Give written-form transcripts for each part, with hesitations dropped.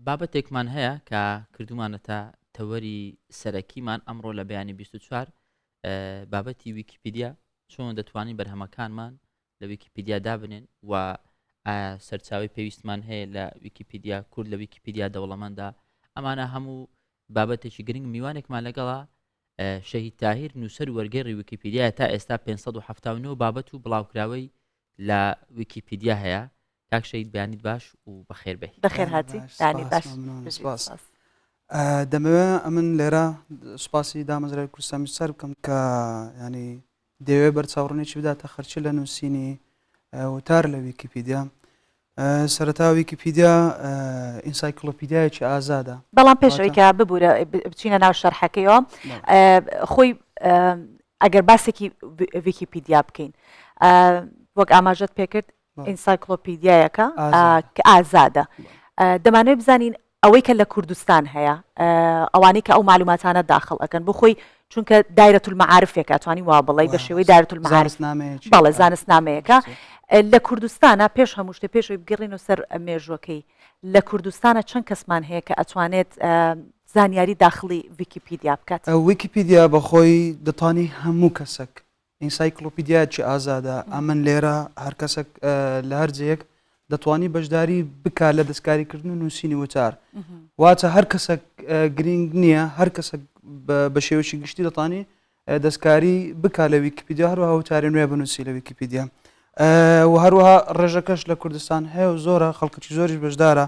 بابەتێکمان هەیە کە کردومانەتە تەوەری سەرەکیمان ئەمڕۆ لە بەیانی 24 بابەتی ویکیپیدیا چۆن دەتوانین بەرهەمەکانمان لە ویکیپیدیا دابنێن و ئایا سەرچاوی پێویستمان هەیە لە ویکیپیدیا کورد لە ویکیپیدیا دەوڵەمەندە ئەمانە هەموو بابەتێکی گرنگ میوانێکمان لەگەڵا شەهید تاهیر نووسەر وەرگێڕی ویکیپیدیا تا ئێستا 579 بابەت و بڵاوکراوەی لە ویکیپیدیا هەیە کاک شەهید بەیانیت باش و بەخێر بێی. بەخێر هاتی بەیانیت باش. سپاس. دەمەوێ ئەمن لێرە سپاسی دامەزراوی کوردستان 24 بکەم کە ینی دەیەوێ بەرچاوڕوونیی بداتە خەرچی لە نووسینی وتار لە ویکیپیدیا. سەرەتا ویکیپیدیا ئینسایکلۆپیدیایەکی ئازادە. بەڵام پێش ئەوەی کە ببوورە بچینە ناو شەرحەکەیەوە خۆی ئەگەر باسێکی ویکیپیدیا بکەین وەک ئاماژەت پێکرد ئینسایکلۆپیدیایەکە کە ئازادە دەمانەوێت بزانین ئەوەی کە لە کوردستان هەیە ئەوانەی کە ئەو معلوماتانە داخڵ ئەکەن بۆ خۆی چونکە دایرەت المعارفێکە توانی وا بڵێ بە شێوەی دایرەت المعارف بەڵێ زانستنامەیەکە لە کوردستانە پێش هەموو شتێ پێشەوەی بگەڕێینەوە سەر مێژوەکەی لە کوردستانە چەند کەسمان هەیە کە ئەتوانێت زانیاری داخڵی ویکیپیدیا بکات؟ ویکیپیدیا بەخۆی دەتوانی هەموو کەسەک ئینسایکلۆپیدیایەکی ئازادە ئەمن لێرە هەر کەسەک لە هەر جێیەک دەتوانی بەشداری بکات لە دەستکاریکردن و نووسینی وتار واتە هەر کەسەک گرنگ نییە هەر کەسەک بە شێوەی گشتی دەتوانی دەستکاری بکات لە ویکیپیدیا هەروەها وتاری نوێ بنووسی لە ویکیپیدیا و هەروەها ڕێژەکەش لە کوردستان هەیە و زۆرە خەڵکەکی زۆریش بەشدارە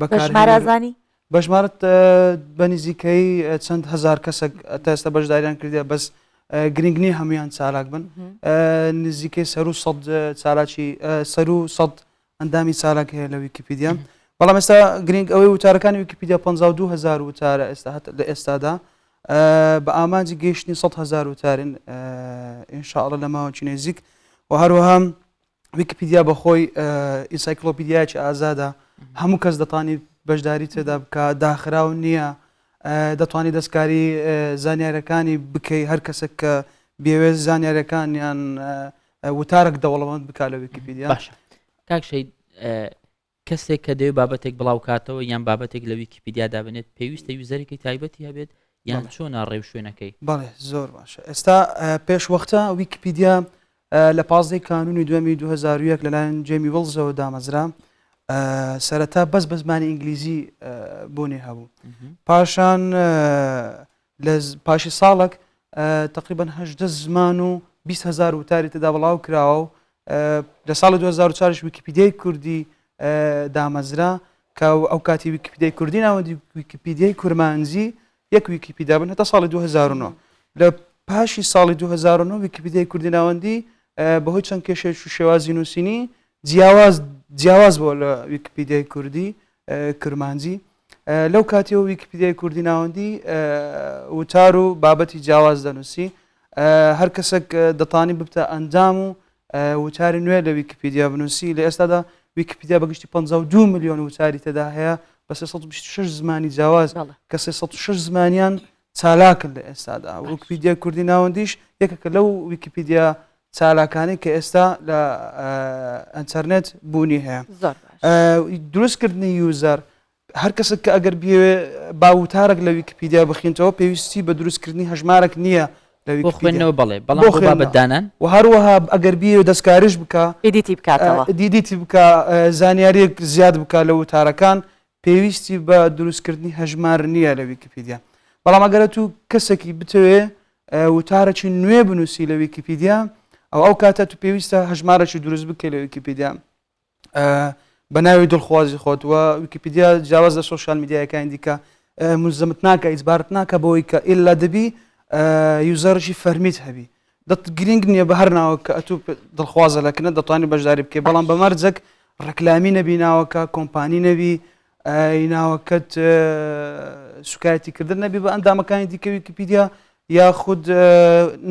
بەکارزانی بەژمارەت بە نزیکەی چەند هزار کەسێک تا ئێستا بەشداریان کردیە بەس گرنگ نییە هەمویان چالاک بن نزیکەی سەر و سەد چالاکی سەر و سەد ئەندامی چالاک هەیە لە ویکیپیدیا بەڵام ئێستا گرنگ ئەوەی وتارەکانی ویکیپیدیا 52 هزار وتارە ئێستا هەت لە ئێستادا بە ئامانجی گەیشتنی 100 هزار وتارن ئینشاءڵە لە ماوەکی نێزیک و هەروەها ویکیپیدیا بەخۆی ئینسایکلۆپیدیایەکی ئازادە هەموو کەس دەتوانانی بەشداری تێدا بکە داخراو نییە دەتوانانی دەستکاری زانیارەکانی بکەی هەر کەسێک کە بێوێت زانیارەکان یان وتارێک دەوڵەمەند بک لە ویکیپیدیا باشە کاک شەهید کەسێک کە دەوێت بابەتێک بڵاوکاتەوە یان بابەتێک لە ویکیپیدیا دابنێت پێویستە user ێکی تایبەتی هەبێت یان چۆنە ڕێوشوێنەکەی؟ بەڵێ زۆر باشە ئێستا پێش وەختە ویکیپیدیا لە پازدەی کانونی دووەمی 2001 لەلایەن جێمی وڵزەوە دامەزرا سەرەتا بەس بە زمانی ئینگلیزی بوونی هەبوو پاشان لە پاشی ساڵک تقریبا هەدە زمان و 20 هزار وتاری تێدا بڵاو کراوە و لە ساڵی 2004 ویکیپیدیای کوردی دامەزرا کە ئەو کاتی ویکیپیدیای کوردی ناوەندی ویکیپیدیای کورمانجی یەک ویکیپیدا بن هەتا ساڵی 2009 لە پاشی ساڵی 2009 ویکیپیدیای کوردی ناوەندی بەهۆی چەند کێشێک و شێوازی نووسینی جیاواز جیاواز بۆ لە ویکیپیدیای کوردی کرمانجی لەو کاتیەوە ویکیپیدیای کوردی ناوەندی وتار و بابەتی جیاواز دەنووسی هەر کەسێک دەتانی ببتە ئەندام و وتاری نوێ لە ویکیپیدیا بنووسی لە ئێستادا ویکیپیدیا بەگشتی 52 میلیۆن وتاری تێدا هەیە بە 326 زمانی جیاواز کە 306 زمانیان چالاکن لە ئێستادا ویکیپیدیا کوردی ناوەندیش یەکێکە لەو ویکیپیدیا چالاکانەی کە ئێستا لە ئەتەرنێت بوونی هەیە دروستکردنی user هەر کەسێک کە ئەگەر بێ با وتارێک لە ویکیپیدیا بخینتەوە پێویستی بە دروستکردنی هەژمارێک نییە لە خوێندنەوە بەڵێ بەڵام بۆ بابەتدانان و هەروەها ئەگەر بێ دەستکاریش بکە edit ی بکاتەوە edit ی بکە زانیاریەک زیاد بکە لە وتارەکان پێویستی بە دروستکردنی هەژمار نییە لە ویکیپیدیا بەڵام ئەگەر تو کەسێکی بتەوێ وتارێکی نوێ بنووسی لە ویکیپیدیا ئەو ئەو کاتە تو پێویستە هەژمارێکی دروست بکەی لە ویکیپیدیا بە ناوی دڵخوازی خۆت و ویکیپیدیا جیاواز لە سۆشیال میدیایەکانی دیکە ملزمت ناکە ئیجبارت ناکە بەوەی کە ئللا دەبی user ی فەرمیت هەبی دەت گرنگ نییە بە هەر ناوە کە ئەتوو دڵخوازە لە کنە دەتوانانی بەشداری بکەی بەڵام بە مەرجێک ڕێکلامی نەبی ناوەکە کۆمپانی نەبی ناوەکەت سوکایەتیکردن نەبی بە ئەندامەکانی دیکە ویکیپیدیا یاخود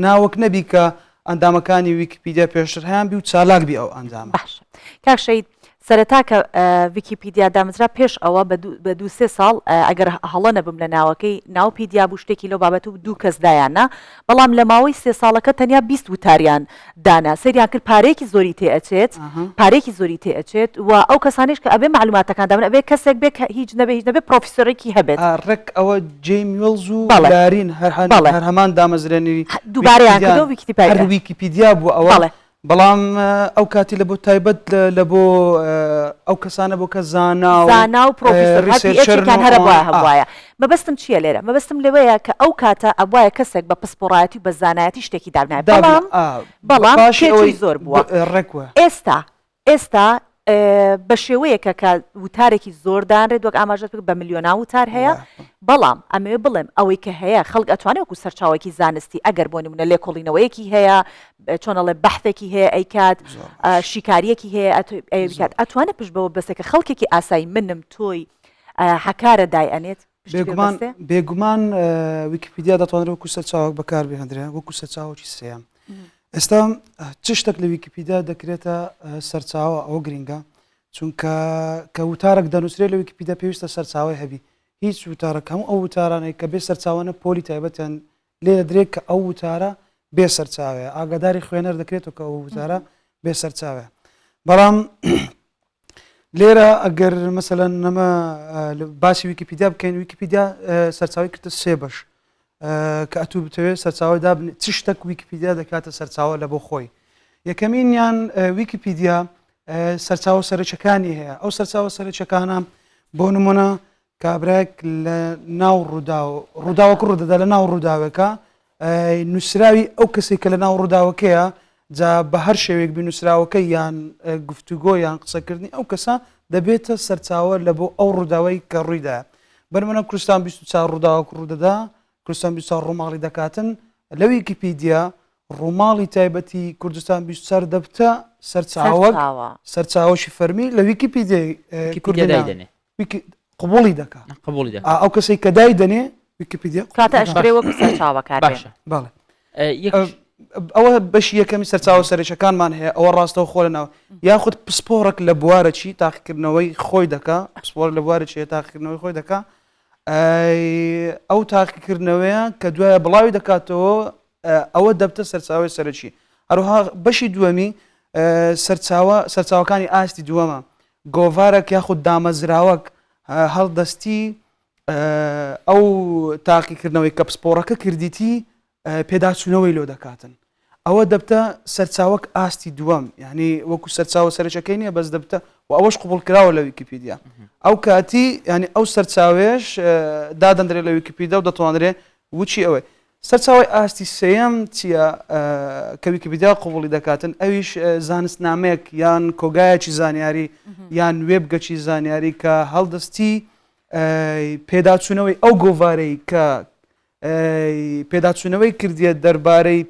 ناوەک نەبی کە ئەندامەکانی ویکیپیدیا پێشتر هەیان بی و چالاک بی ئەو ئەندامە. باشە کاک شەهید. سەرەتا کە ویکیپیدیا دامەزرا پێش ئەوە بە دوو سێ ساڵ ئەگەر هەڵە نەبم لە ناوەکەی ناوپیدیا بوو شتێکی لەو بابەت و دوو کەس دایاننا بەڵام لە ماوەی سێ ساڵەکە تەنیا 20 وتاریان دانا سەیریان کرد پارەیەکی زۆری تێ ئەچێت پارەیەکی زۆری تێ ئەچێت و ئەو کەسانیش کە ئەبێ مەعلوماتەکان دابن ئەبێ کەسێک بێ کە هیچ نەبێ هیچ نەبێ پرۆفیسۆرێکی هەبێت. ڕێک ئەوە جەیمی وێڵز و لارین هەر هەمان دامەزرێنەری دووبارەیان کردەوە ویکیپیدیا هەر ویکیپیدیا بوو ئەوە. بەڵام ئەو کاتی لە بۆ تایبەت لە بۆ ئەو کەسانە بۆ کە زانا و زانا و پرۆفیسۆر researcher ن و هەر ئەبوایە هەبوایە. مەبەستم چییە لێرە؟ مەبەستم لەوەیە کە ئەو کاتە ئەبوایە کەسێک بە پسپۆڕایەتی و بە زانایەتی شتێکی دابنایە بەڵام بەڵام تێچووی زۆر بووە. ئێستا ئێستا بە شێوەیەکە کە وتارێکی زۆر دانرێت وەک ئاماژەت پێ بە ملیۆنان وتار هەیە بەڵام ئەمەوێ بڵێم ئەوەی کە هەیە خەڵک ئەتوانێت وەکو سەرچاوەیەکی زانستی ئەگەر بۆ نمونە لێکۆڵینەوەیەکی هەیە چۆن ئەڵێ بەحثێکی هەیە ئەیکات شیکاریەکی هەیە ئەیکات ئەتوانێت پشت بەوە بەسێ کە خەڵکێکی ئاسایی منم تۆی حەکارە دای ئەنێت بێگومان بێگومان ویکیپیدیا دەتوانرێت وەکو سەرچاوەک بەکاربهێندرێ وەکو سەرچاوەکی سێیەم ئێستا چ شتێک لە ویکیپیدیا دەکرێتە سەرچاوە ئەوە گرنگە چونکە کە وتارێک دەنووسرێت لە ویکیپیدیا پێویستە سەرچاوی هەبی هیچ وتارەک هەموو ئەو وتارانەی کە بێ سەرچاوانە پۆلی تایبەتیان لێ دەدرێت کە ئەو وتارە بێ سەرچاوەیە ئاگاداری خوێنەر دەکرێتەوە کە ئەو وتارە بێ سەرچاوەیە بەڵام لێرە ئەگەر مەسەلەن نەمە باسی ویکیپیدیا بکەین ویکیپیدیا سەرچاوی کردە سێ بەش کە ئەتوو بتەوێت سەرچاوە دابن چ شتێک ویکیپیدیا دەکاتە سەرچاوە لە بۆ خۆی یەکەمینیان ویکیپیدیا سەرچاوە سەرچەکانی هەیە ئەو سەرچاوە سەرچەکانە بۆ نمونە کابرایەک لە ناو ڕووداو ڕووداوەکە ڕوودەدا لە ناو ڕووداوێکە نووسراوی ئەو کەسێک کە لە ناو ڕووداوەکەیە جا بە هەر شێوەیەک بی نووسراوەکە یان گفتوگۆ یان قسەکردنی ئەو کەسە دەبێتە سەرچاوە لە بۆ ئەو ڕووداوەی کە ڕوویدا بەرمنە کوردستان 24 ڕووداوەک ڕوودەدا کوردستان 24 ڕووماڵی دەکاتن لە ویکیپیدیا ڕووماڵی تایبەتی کوردستان 24 دەبتە سەرچاوە سەرچاوەشی فەرمی لە ویکیپیدیای کوردستان ویکی قبوڵی دەکا قبوڵی دەکا ئەو کەسەی کە دای دەنێ ویکیپیدیا کاتە ئەشکرێ وەکو سەرچاوە کار باشە بەڵێ ئەوە بەشی یەکەمی سەرچاوە سەرەکیەکانمان هەیە ئەوە ڕاستەوە خۆ لەناو یاخود پسپۆڕێک لە بوارەکی تاقیکردنەوەی خۆی دەکا پسپۆر لە بوارێکی تاقیکردنەوەی خۆی دەکا ئەو تاقیکردنەوەیە کە دوایە بڵاوی دەکاتەوە ئەوە دەبتە سەرچاوی سەرەکی هەروها بەشی دووەمی سەرچاوە سەرچاوەکانی ئاستی دووەمە گۆڤارەک یاخود دامەزراوەک هەڵدەستی ئەو تاقیکردنەوەی کە پسپۆڕەکە کردیتی پێداچوونەوەی لۆ دەکاتن ئەوە دەبتە سەرچاوەک ئاستی دووەم یعنی وەکو سەرچاوە سەرەکەی نییە بەس دەبتە و ئەوەش قوبڵ کراوە لە ویکیپیدیا ئەو کاتی ینی ئەو سەرچاوێش دادەندرێت لە ویکیپیدیا و دەتوانرێ وچی ئەوەی سەرچاوەی ئاستی سێیەم چییە کە ویکیپیدیا قبوڵی دەکاتن ئەویش زانستنامەیەک یان کۆگایەکی زانیاری یان وێبگەکی زانیاری کە هەڵدەستی پێداچوونەوەی ئەو گۆڤارەی کە پێداچوونەوەی کردیە دەربارەی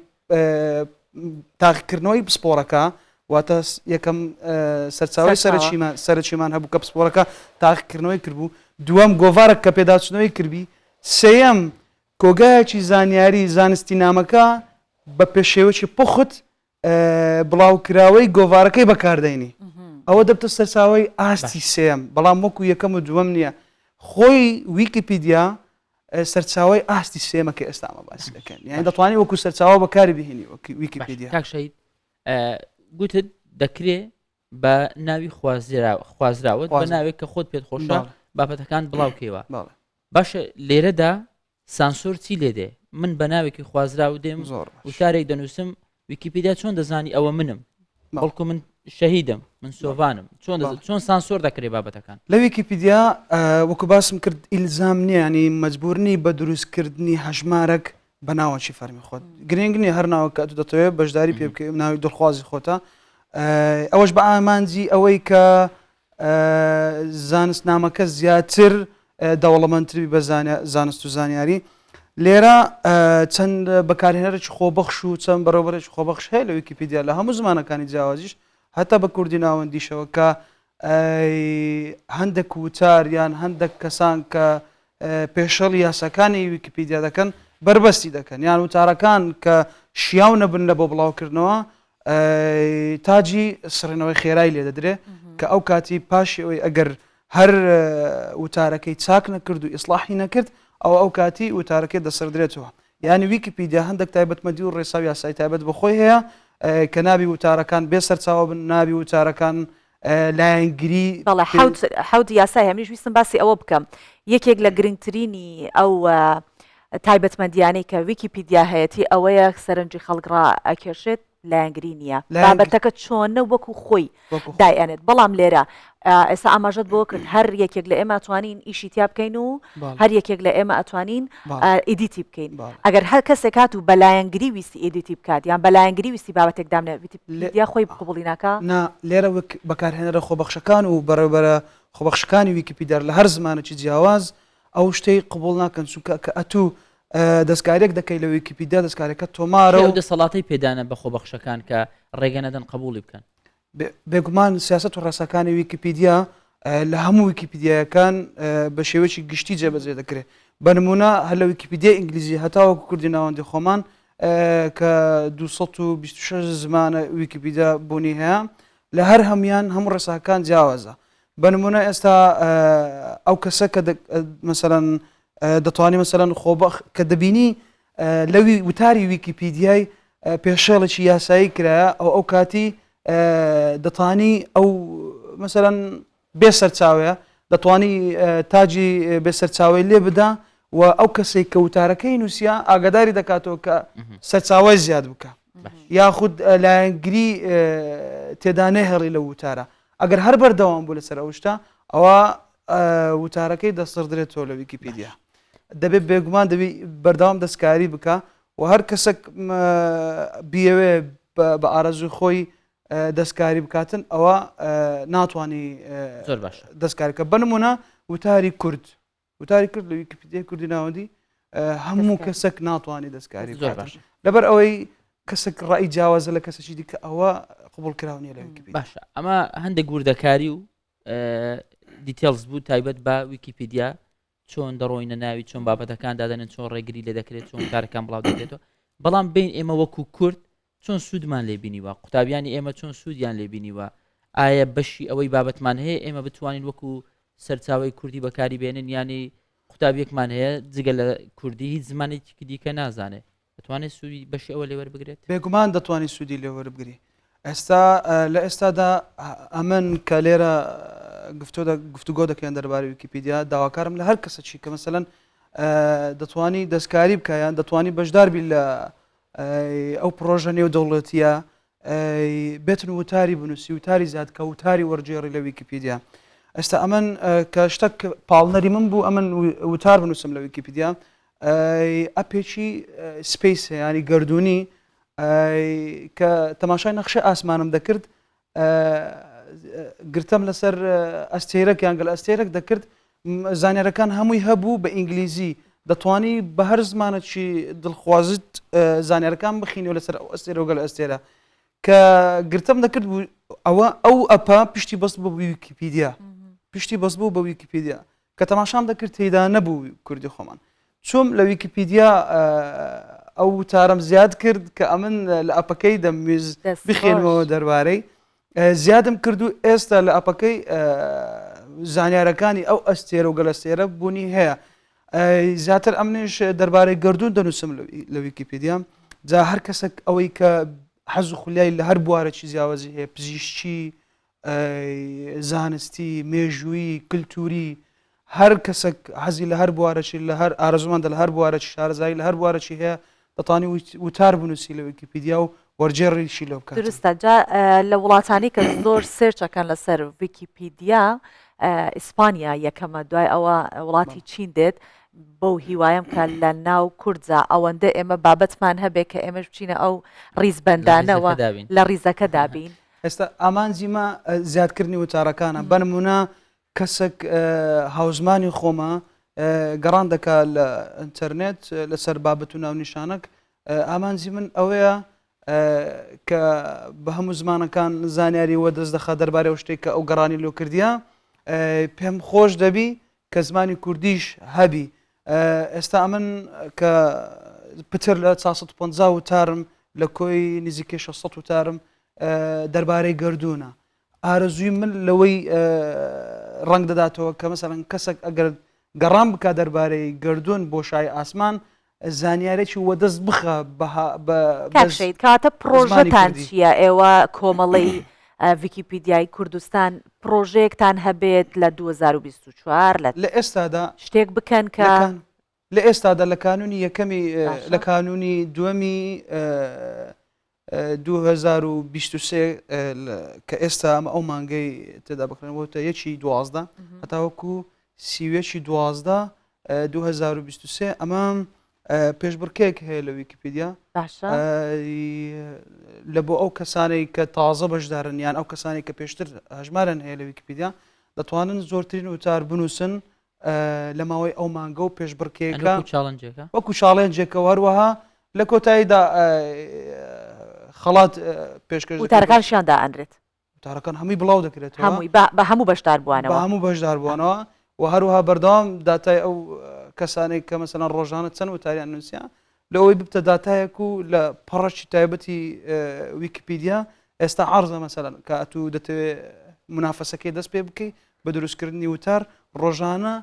تاقیکردنەوەی پسپۆڕەکە واتە یەکەم سەرچاوی سەرچیمان سەرچیمان هەبوو کە پسپۆڕەکە تاقیکردنەوەی کردبوو دووەم گۆڤارە کە پێداچوونەوەی کردبی سێیەم کۆگایەکی زانیاری زانستینامەکە بە پێشێوەکی پوخت بڵاوکراوەی گۆڤارەکەی بەکاردەینی ئەوە دەبتە سەرچاوەی ئاستی سێم بەڵام وەکو یەکەم و دووەم نییە خۆی ویکیپیدیا سەرچاوی ئاستی سێمە کە ئێستا ئەمە باسی دەکەن یعنی دەتوانانی وەکو سەرچاوە بەکاری بهێنی ویکیپیدیا کاک شەهید گوتت دەکرێ بە ناوی خوازراوت بە ناوێک کە خۆت پێت خۆشە بابەتەکان بڵاوکەیەوە باشە لێرەدا سانسۆر چی لێ دێ من بە ناوێکی خوازراو دێم زۆر باش. وتارێک دەنووسم ویکیپیدیا چۆن دەزانی ئەوە منم بەڵکو من شەهیدم من سۆڤانم چۆن دەز- بەڵێ. چۆن سانسۆر دەکرێ بابەتەکان لە ویکیپیدیا ئە، وەکو باسم کرد ئیلزام نییە ینی مەجبور نی بە دروستکردنی هەژمارێک بە ناوەکی فەرمی خۆت گرنگ نییە هەر ناوەک کە ئەتوو دەتەوێت بەشداری پێ بکەی ناوی دڵخوازی خۆتە ئە، ئەوەش بە ئامانجی ئەوەی کە زانستنامەکە زیاتر دەوڵەمەندتر بی بە زانست و زانیاری لێرە چەند بەکارهێنەرێکی خۆبەخش و چەند بەڕێوەبەرێکی خۆبەخش هەیە لە ویکیپیدیا لە هەموو زمانەکانی جیاوازیش هەتا بە کوردی ناوەندیشەوە کە هەندێک وتار یان هەندێک کەسان کە پێشەڵی یاساکانی ویکیپیدیا دەکەن بەربەستی دەکەن یان وتارەکان کە شیاو نەبن لە بۆ بڵاوکردنەوە. تاجی سڕینەوەی خێرای لێ دەدرێ کە ئەو کاتی پاشی ئەوەی ئەگەر هەر وتارەکەی چاک نەکرد و ئیسلاحی نەکرد ئەو ئەو کاتی وتارەکەی دەسڕدرێتەوە یانی ویکیپیدیا هەندێک تایبەتمەندی و ڕێسا و یاسای تایبەت بە خۆی هەیە کە نابی وتارەکان بێ سەرچاوە بن نابی وتارەکان لایەنگری بەڵێ حەوت یاسای هەمیش ویستم باسی ئەوە بکەم یەکێک لە گرنگترینی ئەو تایبەتمەندیانەی کە ویکیپیدیا هەیەتی ئەوەیە سەرنجی خەڵک ڕائەکێشێت لایەنگری نییە بابەتەکە چۆنە وەکو خۆی دایئەنێت بەڵام لێرە ئێستا ئاماژەت بۆ کرد هەر یەکێک لە ئێمە توانین ئیشی تیا بکەین و هەر یەکێک لە ئێمە ئەتوانین edit ی بکەین ئەگەر هەر کەسێک هات و بەلایەنگری ویستی edit ی بکات یان بەلایەنگری ویستی بابەتێک دامنێ ویکیپیدیا خۆی قبوڵی ناکا نا لێرە وەک بەکارهێنەرە خۆبەخشەکان و بەڕێوبەرە خۆبەخشەکانی ویکیپیدیا لە هەر زمانێکی جیاواز ئەو شتەی قبوڵ ناکەن چونکە کە ئەتوو دەستکاریەک دەکەی لە ویکیپیدیا دەستکاریەکە تۆمارە و دەسەڵاتی پێدانە بە خۆبەخشەکان کە ڕێگە نەدەن قبوڵی بکەن. بێگومان سیاسەت و ڕێساکانی ویکیپیدیا لە هەموو ویکیپیدیایەکان بە شێوەیەکی گشتی جێبەجێ دەکرێت بە نمونە هەر لە ویکیپیدیای ئینگلیزی هەتاوەکو کوردی ناوەندی خۆمان کە 226 زمانە ویکیپیدیا بوونی هەیە لە هەر هەموان هەموو ڕێساکان جیاوازە بە نمونە ئێستا ئەو کەسە کە مەسەلەن دەتوانی مەسەلەن خۆبەخ کە دەبینی لەوی وتاری ویکیپیدیای پێشێڵێکی یاسایی کرایە ئەو ئەو کاتی دەتانی ئەو مەسەلەن بێ سەرچاوەیە دەتوانی تاجی بێ سەرچاوی لێ بدا و ئەو کەسێک کە وتارەکەی نووسە ئاگاداری دەکاتەوە کە سەرچاوی زیاد بکە یاخود لایەنگری تێدا نەهێڵی لە وتارە ئەگەر هەر بەردەوام بوو لەسەر ئەو شتە ئەوە وتارەکەی دەسڕدرێتەوە لە ویکیپیدیا دەبێت بێگومان دەبی بەردەوام دەستکاری بکە و هەر کەسێک بیەوێ بە ئارەزوی خۆی دەستکاری بکاتن ئەوە ناتوانانی زۆر باش دەستکاریکە بنمونە وتاری کورد وتاری کرد لە ویکیپیدیای کوردی ناوەندی هەموو کەسێک ناتوانێت دەستکاری زۆر باش لەبەر ئەوەی کەسێک ڕای جیاوازە لە کەسێکی دیکە ئەوە قبول کراو نییە لە ویکیپیدیا باشە ئەمە هەندێک وردەکاری و details بوو تایبەت بە ویکیپیدیا چۆن دەڕۆینە ناوی چۆن بابەتەکان دادەنێن چۆن ڕێگری لێ دەکرێت چۆن کارەکان بڵاو دەکرێتەوە بەڵام بین ئێمە وەکو کورد چۆن سوودمان لێ بینیوە قوتابیانی ئێمە چۆن سوودیان لێ بینیوە ئایا بەشی ئەوەی بابەتمان هەیە ئێمە بتوانین وەکو سەرچاوی کوردی بەکاری بێنن یانی قوتابیەکمان هەیە جگە لە کوردی هیچ زمانێکی دیکە نازانێ دەتوانێت سوودی بەشی ئەوە لێ وەربگرێت؟ بێگومان دەتوانێت سوودی لێ وەربگری ئێستا لە ئێستادا ئەمن کە لێرە گفتوگۆ دەکەین دەربارەی ویکیپیدیا داواکارم لە هەر کەسەکی کە مەسەلەن دەتوانی دەستکاری بکە یان دەتوانی بەشدار بی لە ئەو پڕۆژە نێودەوڵەتیە بێتن وتاری بنووسی وتاری زیاد کە وتاری وەرگێڕی لە ویکیپیدیا ئێستا ئەمن کە شتەک پاڵنەری من بوو ئەمن وتار بنووسم لە ویکیپیدیا ئەپێکی space ینی گردردونی کە تەماشای نەخشە ئاسمانم دەکرد گرتەم لەسەر ئەستێرەک یان گەل ئەستێرەک دەکرد زانیارەکان هەمووی هەبوو بە ئینگلیزی دەتوانی بە هەر زمانەکی دڵخوازت زانیارەکان بخینەوە لەسەر ئەو ئەستێرە و گەل ئەستێرە کە گرتەم دەکرد بوو ئەوە ئەو ئەپە پشتی بەست بۆ ویکیپیدیا پشتی بەس بوو بە ویکیپیدیا کە تەماشام دەکرد تێدا نەبوو کوردی خۆمان چوم لە ویکیپیدیا ئەو وتارەم زیاد کرد کە ئەمن لە ئەپەکەی دەمویست بخێنمەوە دەربارەی زیادم کرد و ئێستا لە ئەپەکەی زانیارەکانی ئەو ئەستێرە و گەلەستێرە بوونی هەیە زیاتر ئەمنیش دەربارەی گردون دەنووسم لە ویکیپیدیا جا هەر کەسێک ئەوەی کە حەز و خولیای لە هەر بوارێکی جیاوازی هەیە پزیشکی زانستی، مێژوویی، کلتووری، هەر کەسەک حەزی لە هەر بوارەکی لە هەر ئارەزوومەندە لە هەر بوارەکی شارەزایی لە هەر بوارەکی هەیە دەتوانی وتار بنووسی لە ویکیپیدیا و وەرگێڕیشی لۆ بکات. دروستە جا لە وڵاتانی کە زۆر search ئەکەن لەسەر ویکیپیدیا ئیسپانیا یەکەمە دوای ئەوە وڵاتی چین دێت بەو هیوایەم کە لە ناو کورددا ئەوەندە ئێمە بابەتمان هەبێ کە ئێمەش بچینە ئەو ڕیزبەندانەوە لە ڕیزەکەدا بین. ئێستا ئامانجی مە زیادکردنی وتارەکانە بە نمونە کەسێک هاوزمانی خۆمە گەڕان دەکا لە ئینتەرنێت لەسەر بابەت و ناونیشانەک ئامانجی من ئەوەیە کە بە هەموو زمانەکان زانیاری وە دەست دەخا دەربارەی ئەو شتێک کە ئەو گەڕانی لۆ کردیە پێم خۆش دەبی کە زمانی کوردیش هەبی ئێستا ئەمن کە پتر لە 450 وتارم لە کۆی نزیکەی 600 وتارم دەربارەی گەردوونە ئارەزووی من لەوەی ڕەنگ دەداتەوە کە مەسەلەن کەسێک ئەگەر گەڕان بکە دەربارەی گەردوون بۆشای ئاسمان زانیارێکی وەدەست بخە کاک شەهید کەواتە پڕۆژەتان چییە ئێوە کۆمەڵەی ویکیپیدیای کوردستان پڕۆژەیەکتان هەبێت لە 2024 لە لە ئێستادا شتێک بکەن کە لە ئێستادا لە کانونی یەکەمی لە کانونی دووەمی 2023 کە ئێستا ئەمە ئەو مانگەی تێدا بکرێنەوە یەکی دوازدە هەتاوەکو سیویەکی دوازدە 2023 ئەمە پێشبڕکێک هەیە لە ویکیپیدیا لە بۆ ئەو کەسانەی کە تازە بەشدارن یان ئەو کەسانی کە پێشتر هەژمارن هەیە لە ویکیپیدیا دەتوانن زۆرترین وتار بنووسن لە ماوەی ئەو مانگە و پێشبڕکێکە وەکو challenge ێکە و هەروەها لە کۆتاییدا خەڵات پێشکەش وتارەکانشیان دائەنرێت وتارەکان هەمووی بڵاو دەکرێتەوە هەمووی بە هەموو بەشداربووانەوە هەموو بەشداربووانەوە و هەروەها بەردەوام داتای ئەو کەسانێک کە مەسەلەن ڕۆژانە چەند وتاریان نووسیا لە ئەوەی ببتە داتایەک و لە پەڕەکی تایبەتی ویکیپیدیا ئێستا عرضە مەسەلەن کە ئەتوو دەتەوێت منافەسەکەی دەست پێ بکەی بە دروستکردنی وتار ڕۆژانە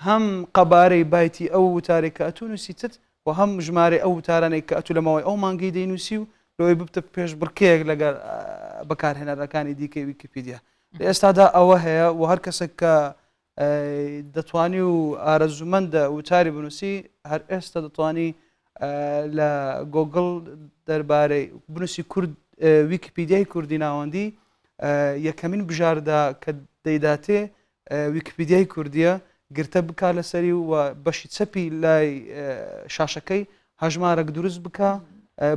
هەم قەبارەی بایتی ئەو وتارێک کە ئەتوو نووسیتت و هەم ژمارەی ئەو وتارانەی کە ئەتوو لە ماوەی ئەو مانگەی دەینووسی و لەوەی ببتە پێشبڕکێیەک لەگەر بەکارهێنەرەکانی دیکەی ویکیپیدیا لە ئێستادا ئەوە هەیە و هەر کەسێک کە دەتوانی و ئارەزوومەندە وتاری بنووسی هەر ئێستا دەتوانی لە گۆگڵ دەربارەی بنووسی کورد ویکیپیدیای کوردی ناوەندی یەکەمین بژاردە کە دەیداتێ ویکیپیدیای کوردیە گرتە بکا لەسەری و بەشی چەپی لای شاشەکەی هەژمارەک دروست بکا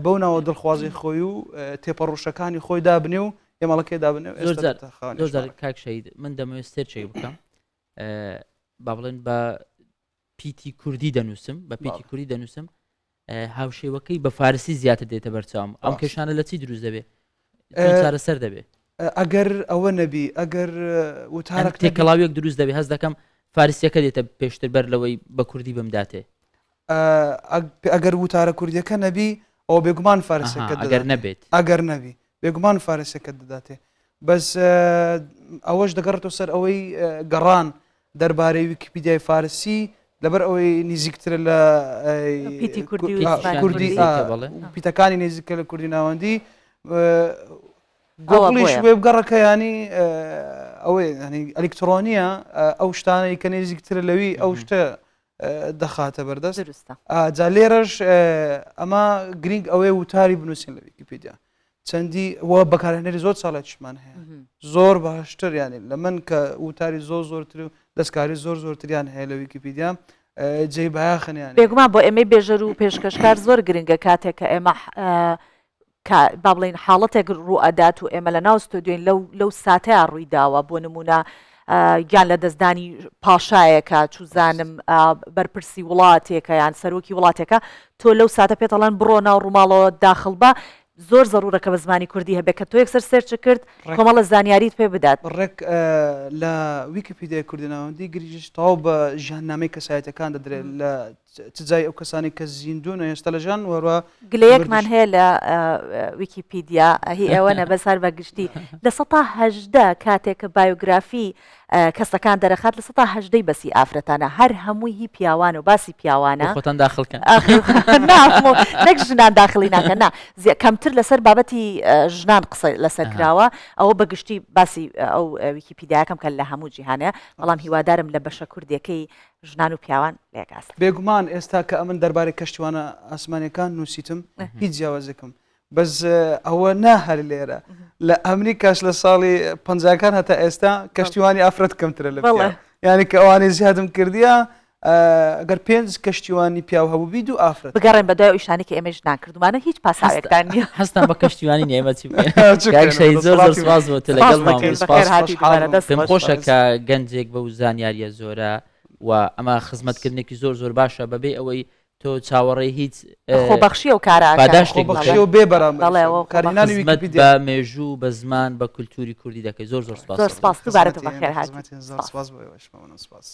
بەو ناوە دڵخوازی خۆی و تێپەڕوشەکانی خۆی دابنێ و ئێمەڵەکەی دابنێ و زۆر جار زۆر جار کاک شەهید من دەمەوێت search ێک بکەم با بڵێن بە پیتی کوردی دەنووسم بە پیتی کوردی دەنووسم هاوشێوەکەی بە فارسی زیاتر دێتە بەرچاوم ئەم کێشانە لە چی دروست دەبێت چارەسەر دەبێت ئەگەر ئەوە نەبی ئەگەر وتارە تێکەڵاویەک دروست دەبێت هەست دەکەم فارسیەکە دێتە پێشتر بەر لەوەی بە کوردی بمداتێ ئەگەر وتارە کوردیەکە نەبی ئەو بێگومان فارسەکە ئەگەر نەبێت ئەگەر نەبی بێگومان فارسەکە دەداتێ بەس ئەوەش دەگەڕێتەوە سەر ئەوەی گەڕان دەربارەی ویکیپیدیای فارسی لەبەر ئەوەی نزیکترە لە پیتی کوردی کوردی پیتەکانی نزیکە لە کوردی ناوەندی گۆگڵیش وێبگەڕەکە ینی ئەوەی ئەلیکترۆنیە ئەو شتانەی کە نزیکترە لەوی ئەو شتە دەخاتە بەردەست دروستە جا لێرەش ئەمە گرنگ ئەوەیە وتاری بنووسین لە ویکیپیدیا چەندی و بەکارهێنەری زۆر چالاکیشمان هەیە زۆر باشتر یانی لە من کە وتاری زۆر زۆرتر و دەستکاری زۆر زۆرتریان هەیە لە ویکیپیدیا جێی بایەخن یانی بێگومان بۆ ئێمەی بێژەر و پێشکەشکار زۆر گرنگە کاتێک کە ئێمە کە با بڵێین حاڵەتێک ڕوو ئەدات و ئێمە لە ناو ستۆدیۆین لەو لەو ساتەیا ڕووی داوە بۆ نموونە گیان لە دەستدانی پاشایەکە چوزانم بەرپرسی وڵاتێکە یان سەرۆکی وڵاتێکە تۆ لەو ساتە پێت ئەڵێن بڕۆ ناو ڕووماڵەوە داخڵ بە زۆر زەرورە کە بە زمانی کوردی هەبێت کە تۆ یەکسەر search کرد کۆمەڵە زانیاریت پێ بدات. ڕێک لە ویکیپیدیای کوردی ناوەندی گرنگیش تەواو بە ژیاننامەی کەسایەتیەکان دەدرێت لە چ جای ئەو کەسانەی کە زیندوون و هێشتا لە ژیان وەروە گلەیەکمان هەیە لە ویکیپیدیا هی ئێوە نە بەس هەر بە گشتی 18% کاتێک کە بایۆگرافی کەسەکان دەرەخات 18%ی بەسی ئافرەتانە هەر هەمووی هی پیاوان و باسی پیاوانە خۆتان داخل کەن نەک ژنان داخلی ناکەن نا کەمتر لەسەر بابەتی ژنان قسە لەسەر کراوە ئەوە بە گشتی باسی ئەو ویکیپیدیاکەم کە لە هەموو جیهانەیە بەڵام هیوادارم لە بەشە کوردیەکەی ژنان و پیاوان لە یەک ئاست. بێگومان ئێستا کە ئەمن دەربارەی کەشتیوانە ئاسمانیەکان نووسیتم هیچ جیاوازێکم بەس ئەوە نا هەر لێرە لە ئەمریکاش لە ساڵی پەنجاکان هەتا ئێستا کەشتیوانی ئافرەت کەمترە لە پیاو یعنی کە ئەوانەی زیادم کردیە ئەگەر پێنج کەشتیوانی پیاو هەبووبی دوو ئافرەت. بگەڕێن بەدوای ئەو ئیشانەی کە ئێمەی ژنان کردوومانە هیچ پاساوێکتان نییە. هەستان بە کەشتیوانی نییە ئێمە چی بکەین. کاک شەهید زۆر زۆر سپاس بۆ تۆ لەگەڵمان بووی. سپاس پێم خۆشە کە گەنجێک بەو زانیارییە زۆرە و ئەمە خزمەتکردنێکی زۆر زۆر باشە بەبێ ئەوەی تۆ چاوەڕێی هیچ خۆبەخشی ئەو کارە ئەکەن. پاداشتێک بکەی. خۆبەخشی و بێ بەرامبەر بەڵێ ئەوە کارهێنانی خزمەت ویکیپیدیا. بە مێژوو بە زمان بە کولتووری کوردی دەکەی زۆر زۆر سپاس زۆر سپاس دووبارە تۆ بەخێر هاتی. خزمەتی زۆر سپاس بۆ ئێوەش مەمنون سپاس.